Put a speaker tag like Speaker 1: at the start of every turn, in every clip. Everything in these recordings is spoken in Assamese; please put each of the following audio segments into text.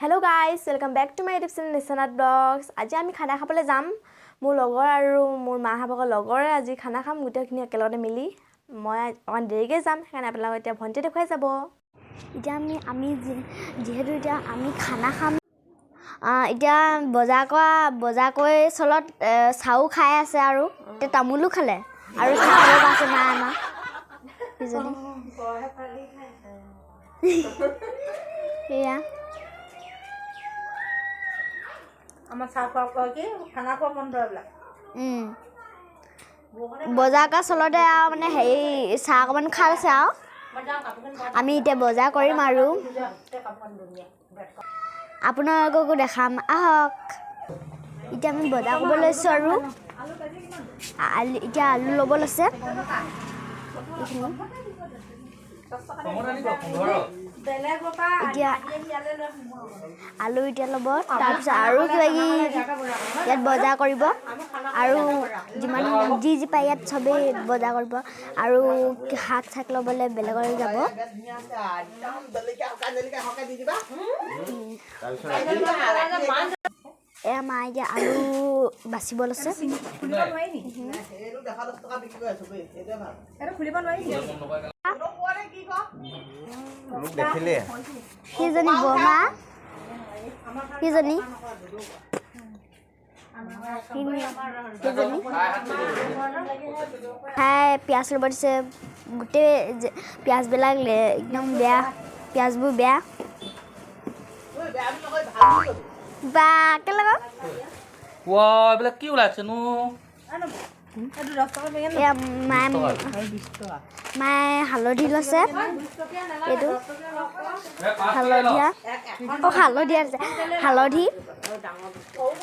Speaker 1: Hello guys, welcome back to my YouTube channel Nishanath blogs. আজি আমি খানা খাবলৈ যাম। মোৰ লগৰ আৰু মোৰ মাহঁতৰ লগৰে আজি খানা খাম গোটেইখিনি একেলগতে মিলি। মই অকণমান দেৰিকৈ যাম, সেইকাৰণে আপোনালোকক এতিয়া ভণ্টি দেখুৱাই যাব।
Speaker 2: এতিয়া আমি যিহেতু এতিয়া আমি খানা খাম। এতিয়া বজাৰ কৰি চলত চাহো খাই আছে আৰু এতিয়া তামোলো খালে আৰু চাহ খাব আছে মা আমাৰ দুজনী। সেয়া
Speaker 3: আমাৰ চাহ খোৱা কি খানা খোৱা বন্ধ এইবিলাক।
Speaker 2: বজাৰ কৰা চলতে আৰু মানে হেৰি চাহ অকণমান খাইছে আৰু আমি এতিয়া বজাৰ কৰিম আৰু আপোনালোককো দেখাম আহক। এতিয়া আমি বজাৰ কৰিব লৈছোঁ আৰু আলু এতিয়া আলু ল'ব লৈছে। এতিয়া আলু এতিয়া ল'ব, তাৰপিছত আৰু কিবা কিবি ইয়াত বজাৰ কৰিব আৰু যিমান যি যি পায় ইয়াত চবেই বজাৰ কৰিব আৰু শাক চাক ল'বলৈ বেলেগলৈ যাব। এয়া মা এতিয়া আলু বাচিব লৈছে। সেইজনী বৰমা, সেইজনী সেইজনী খাই পিঁয়াজ ল'ব দিছে। গোটেই পিঁয়াজবিলাক একদম বেয়া, পিঁয়াজবোৰ বেয়া। বা কেনেকুৱা
Speaker 4: এইবিলাক কি ওলাইছেনো?
Speaker 2: এয়া মায়ে হালধি লৈছে, এইটো হালধীয়া, অ' হালধীয়া হালধি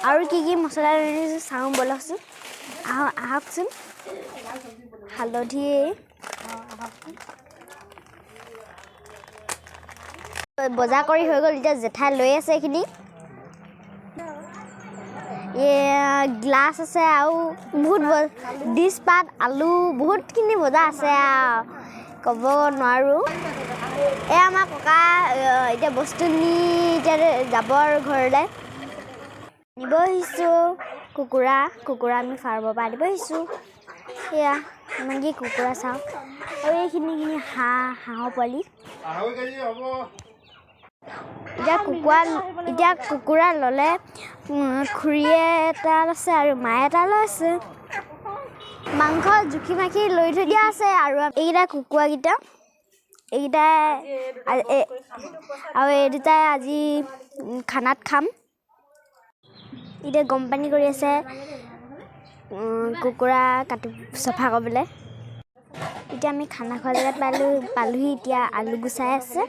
Speaker 2: আৰু কি কি মছলা চাওঁ ব'লকচোন, আহকচোন। হালধি বজাৰ কৰি হৈ গ'ল। এতিয়া জেঠাই লৈ আছে এইখিনি। গ্লাছ আছে আৰু বহুত ডিছপাত, আলু, বহুতখিনি বজাৰ আছে আৰু ক'ব নোৱাৰোঁ। এই আমাৰ ককা এতিয়া বস্তু নি এতিয়া যাব আৰু ঘৰলৈ। আনিব আহিছোঁ কুকুৰা, কুকুৰা আমি ফাৰ্মৰ পৰা আনিব আহিছোঁ। সেয়া ইমান কি কুকুৰা চাওক। আৰু এইখিনিখিনি হাঁহ, হাঁহৰ পোৱালি। এতিয়া কুকুৰা ল'লে খুৰীয়ে এটা লৈছে আৰু মায়ে এটা লৈছে। মাংস জুখি মাখি লৈ থৈ দিয়া আছে। আৰু এইকেইটা কুকুৰাকেইটা, এইকেইটাই আৰু এই দুটাই আজি খানাত খাম। এতিয়া গৰম পানী কৰি আছে কুকুৰা কাটি চফা কৰিবলৈ। এতিয়া আমি খানা খোৱা জেগাত পালোহি। এতিয়া আলু গুচাই আছে।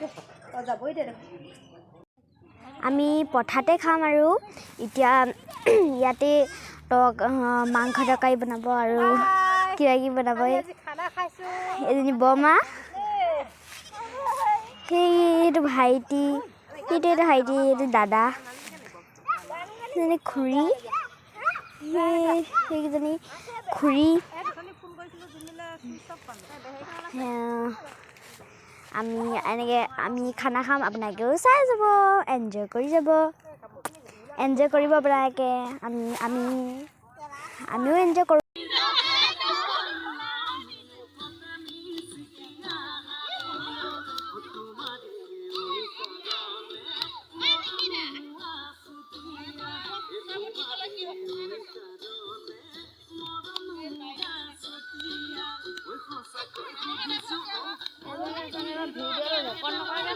Speaker 2: আমি পথাৰতে খাম আৰু এতিয়া ইয়াতে মাংস তৰকাৰী বনাব আৰু কিবা কিবি বনাব। এজনী বৰমা, সেইটো ভাইটি, সেইটো এইটো ভাইটি, এইটো দাদা, সেইজনী খুৰী, সেইকেইজনী খুৰী। আমি এনেকৈ আমি খানা খাম, আপোনালোকেও চাই যাব, এনজয় কৰি যাব, এনজয় কৰিব আপোনালোকে। আমি আমি আমিও এনজয় কৰোঁ।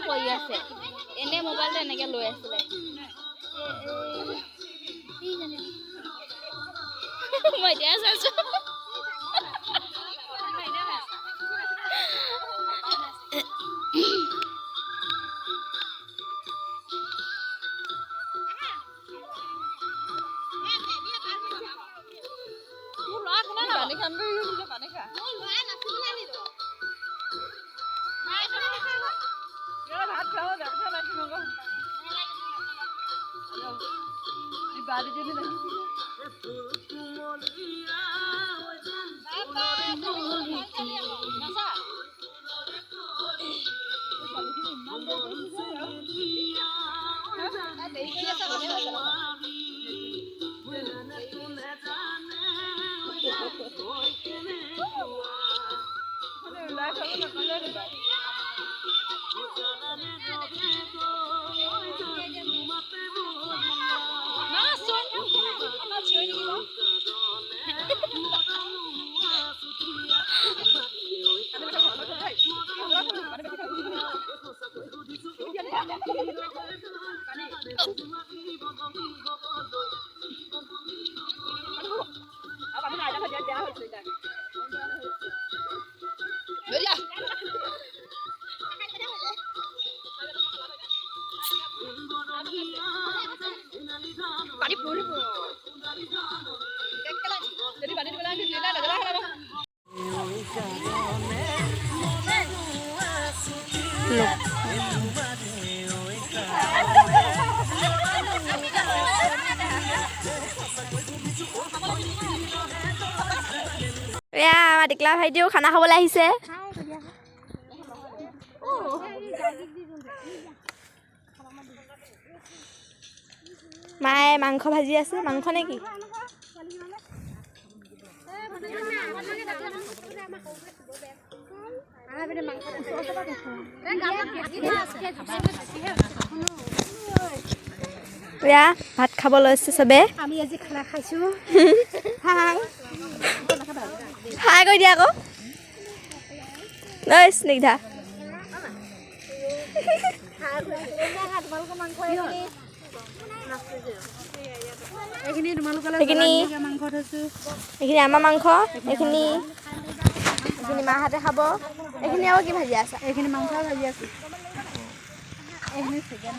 Speaker 5: কৰি আছে এনে মোবাইলটো এনেকৈ লৈ আছিলে। মই এতিয়া চাইছোঁ।
Speaker 1: এয়া আমাৰ টিকলা ভাইটিও খানা খাবলৈ আহিছে। মায়ে মাংস ভাজি আছে। মাংস নে কি? এয়া ভাত খাব লৈছে চবে।
Speaker 2: আমি আজি খানা খাইছো। হাই
Speaker 1: হাই কৈ দিয়া আকৌ। ঐ স্নিগ্ধা, এইখিনি আমাৰ মাংস, এইখিনি এইখিনি মাহঁতে খাব। এইখিনি আকৌ কি ভাজি আছা?
Speaker 3: এইখিনি মাংস ভাজি আছো, এইখিনি চিকেন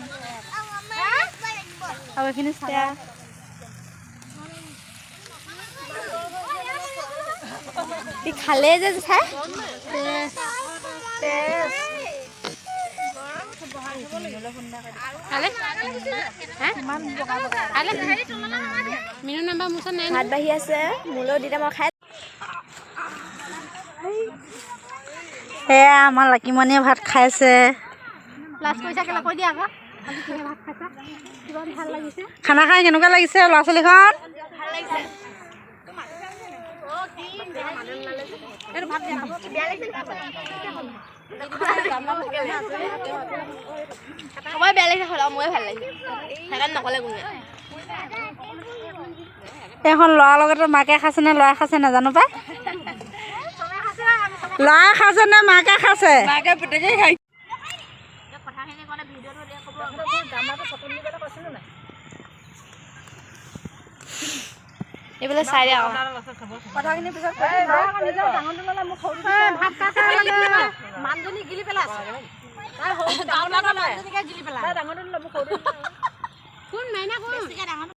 Speaker 3: আৰু এইখিনি চালাড।
Speaker 1: কি খালে যে জেঠাই? ভাত বাঢ়ি আছে, মোলৈও দিলে মই খাই।
Speaker 3: এয়া আমাৰ লাকিমণিয়ে ভাত খাইছে। খানা খাই কেনেকুৱা লাগিছে ল'ৰা ছোৱালীখন?
Speaker 1: চবৰে বেয়া লাগিছে, হ'লেও মোৰে ভাল লাগিছে, সেইকাৰণে নক'লে কোনোৱে।
Speaker 3: এইখন ল'ৰাৰ লগতে মাকে খাইছে নে ল'ৰাই খাইছে নাজানো পাই। ল'ৰাই খাইছে নে মাকে খাইছে?
Speaker 1: এইফালে চাই দে আকৌ।
Speaker 3: কোন মাইনা কোন?